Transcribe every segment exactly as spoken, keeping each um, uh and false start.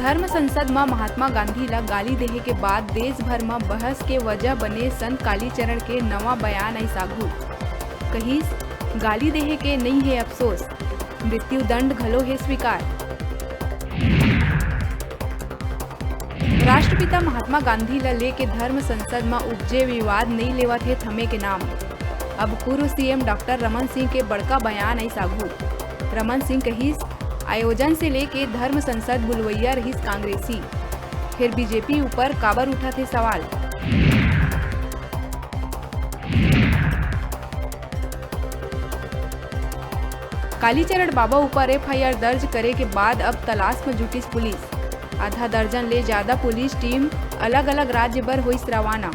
धर्म संसद म महात्मा गांधी ल गाली देहे के बाद देश भर म बहस के वजह बने संत कालीचरण के नवा बयान आइस आघू। कहिस, गाली देहे के नइ हे अफसोस, मृत्यु दंड घलो हे स्वीकार। राष्ट्रपिता महात्मा गांधी ल लेके धर्म संसद म उपजे विवाद नइ लेवत हे थमे के नाम। अब पूर्व सीएम डॉक्टर रमन सिंह के बड़का बयान आइस आघू। रमन सिंह कहिस, आयोजन से लेके धर्म संसद बुलवइया रहिस कांग्रेसी, फेर बीजेपी ऊपर काबर उठत हे सवाल। कालीचरण बाबा ऊपर एफआईआर दर्ज करे के बाद अब तलाश म जुटिस पुलिस। आधा दर्जन ले जादा पुलिस टीम अलग-अलग राज्य बर होइस रवाना।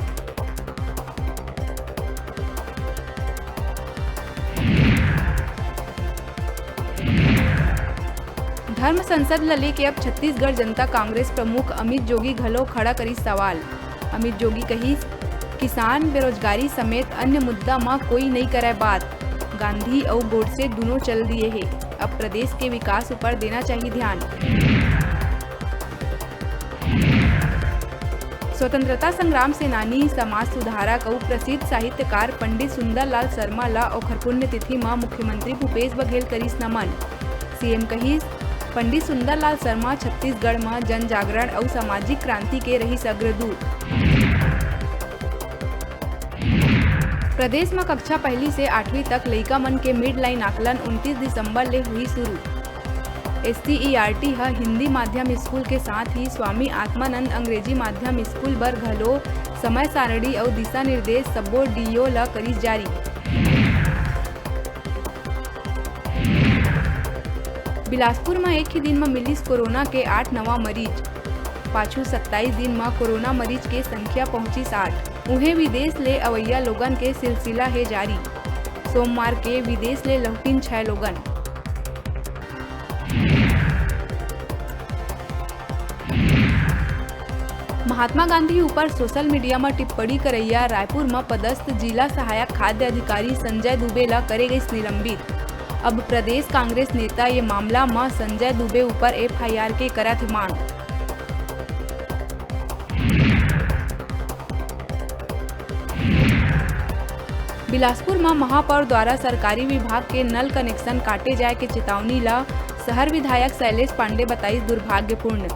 धर्म संसद ल लेके अब छत्तीसगढ़ जनता कांग्रेस प्रमुख अमित जोगी घलो खड़ा करिस सवाल। अमित जोगी कहिस, किसान, बेरोजगारी समेत अन्य मुद्दा म कोई नइ करय बात। गांधी अउ गोडसे दूनों चल दिए हे, अब प्रदेश के विकास ऊपर देना चाहिए ध्यान। स्वतंत्रता संग्राम सेनानी, समाज सुधारक अउ प्रसिद्ध साहित्यकार पंडित सुंदरलाल शर्मा ल ओखर पुण्यतिथि म मुख्यमंत्री भूपेश बघेल करिस नमन। सीएम कहिस, पंडित सुंदरलाल शर्मा छत्तीसगढ़ म जन जागरण अउ सामाजिक क्रांति के रहिस अग्रदूत। प्रदेश म कक्षा पहली से आठवीं तक लइका मन के मिड लाइन आकलन उनतीस दिसंबर ले हुई शुरू। एससीईआरटी ह हिंदी माध्यम स्कूल के साथ ही स्वामी आत्मानंद अंग्रेजी माध्यम स्कूल बर घलो समय सारणी अउ दिशा निर्देश सब्बो डीईओ ल करिस जारी। बिलासपुर म एक ही दिन म मिलिस कोरोना के आठ नवा मरीज। पाछू सत्ताईस दिन म कोरोना मरीज के संख्या पहुंचिस आठ। उहें, विदेश ले अवइया लोगन के सिलसिला हे जारी। सोमवार के विदेश ले लहुटिन छै लोगन। महात्मा गांधी ऊपर सोशल मीडिया म टिप्पणी करइया रायपुर म पदस्थ जिला सहायक खाद्य अधिकारी संजय दुबे ल करे गइस निलंबित। अब प्रदेश कांग्रेस नेता ये मामला म संजय दुबे ऊपर एफआईआर के करत हे मांग। बिलासपुर म महापौर द्वारा सरकारी विभाग के नल कनेक्शन काटे जाय के चेतावनी ल शहर विधायक शैलेश पांडे बताइस दुर्भाग्यपूर्ण।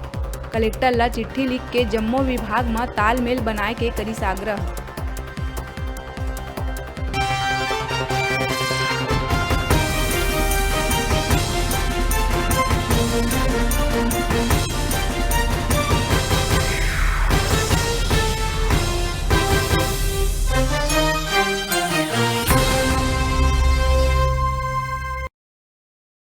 कलेक्टर ल चिट्ठी लिख के जम्मो विभाग म तालमेल बनाय के करिस आग्रह।